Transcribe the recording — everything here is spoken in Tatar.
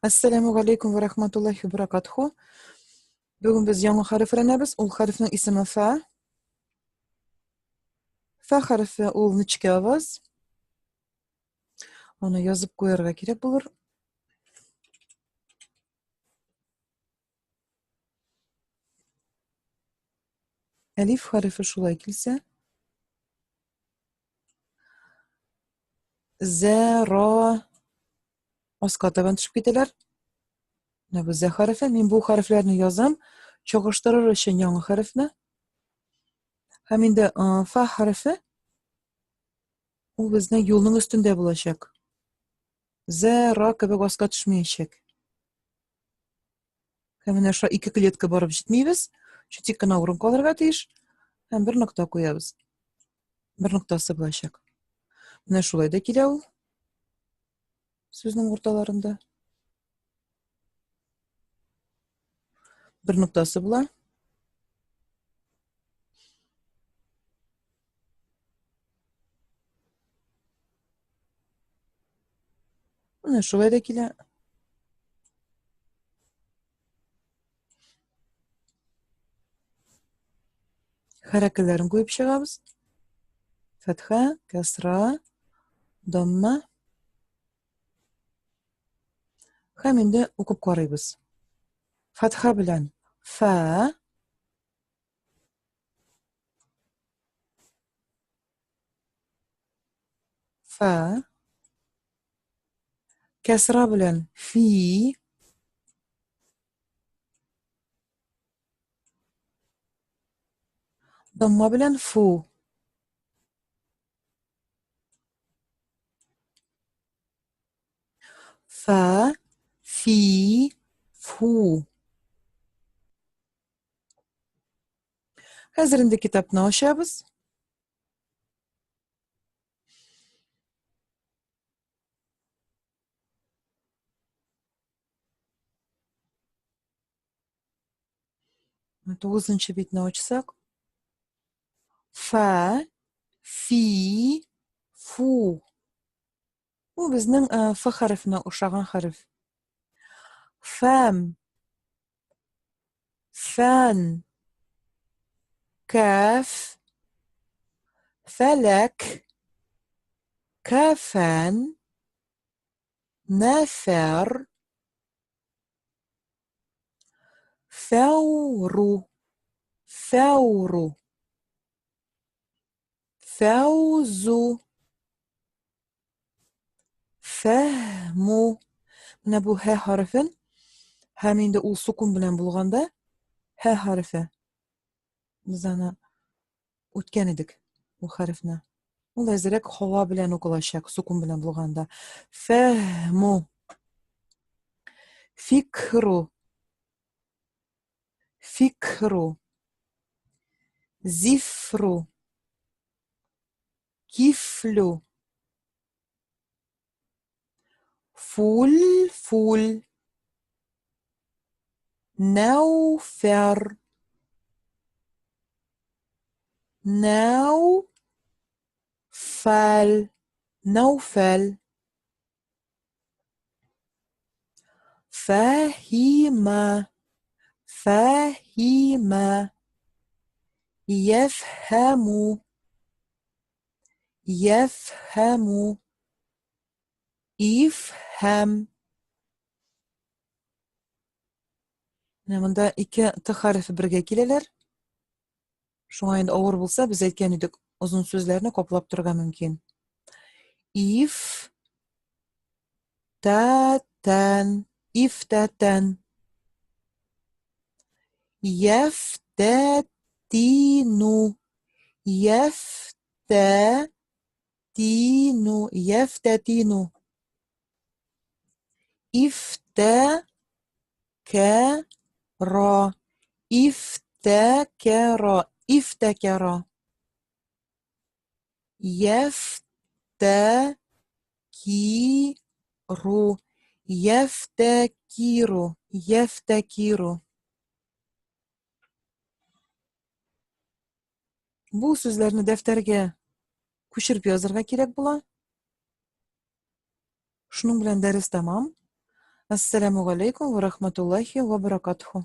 Ассаламу галейкум ва рахматуллахи ва баракатуху. Бүген без яңа хәреф өйрәнәбез. Ул хәрефнең исеме фа. Фа хәрефе ул нечкә аваз. Аны язып куярга кирәк булыр. Әлиф хәрефе шулай килсә, З, Р аска табан төшеп китәләр. Менә бу З хәрефе. Мин бу хәрефләрне язам, чагыштырыр өчен яңа хәрефне. Һәм инде Фа хәрефе ул безнең юлның өстендә булачак. З, Р кебек аска төшмәячәк. Һәм менә шулай ике клетка барып җитмибез. Чүтик кенә урын калырга тиеш. Һәм бер нокта куябыз. Бер ноктасы булачак. Менә шулай да килә ул. Сүзнең урталарында. Бер ноктасы була. Менә шулай да килә. Хәрәкәләрен куеп чыгабыз. Фәтхә, кәсра, дамма. Һәм инде укып карыйбыз. Фәтхә белән фә, Фа. Кәсра белән фи. Дамма белән фу. Фа, фи, фу. Хәзер инде китапны ачабыз. Тугызынчы битне ачсак, фа, фи, фу. Бу безнең ф хәрефенә охшаган хәреф. Фәм, фән, кәф, фәләк, кәфән, нәфәр, фәүру, фәүру. Фәүзу. Фәһму. Менә бу һә хәрефен һәм инде ул сукун белән булганда һә хәрефе. Без аны үткән идек бу хәрефне. Ул әзрәк һава белән укылачак, сукун белән булганда. Фәһму. Фикру. Фикру. Зифру. Кифлю. Фуль, фуль. Нәүфәр. Нәү фәл. Нәүфәл. Фәһимә. Фәһимә. Йәфһәмү. Йәфһәмү. Ифһәм. Менә монда ике Т хәрефе бергә киләләр. Шуңа инде авыр булса, без әйткән идек, озын сүзләрне каплап торырга мөмкин. Иф та тән, иф та тән. Яф тә тину, яф тә тину, яф тә тину. Ифтә кә ра. Ифтә кә ра. Ифтә кә ра. Яфтә ки ру. Яфтә киру. Яфтә киру. Бу сүзләрне дәфтәргә күчереп язырга кирәк була. Шуның белән дәрес тәмам. Әссәламү галәйкүм вә рахматуллаһи вә баракатһу.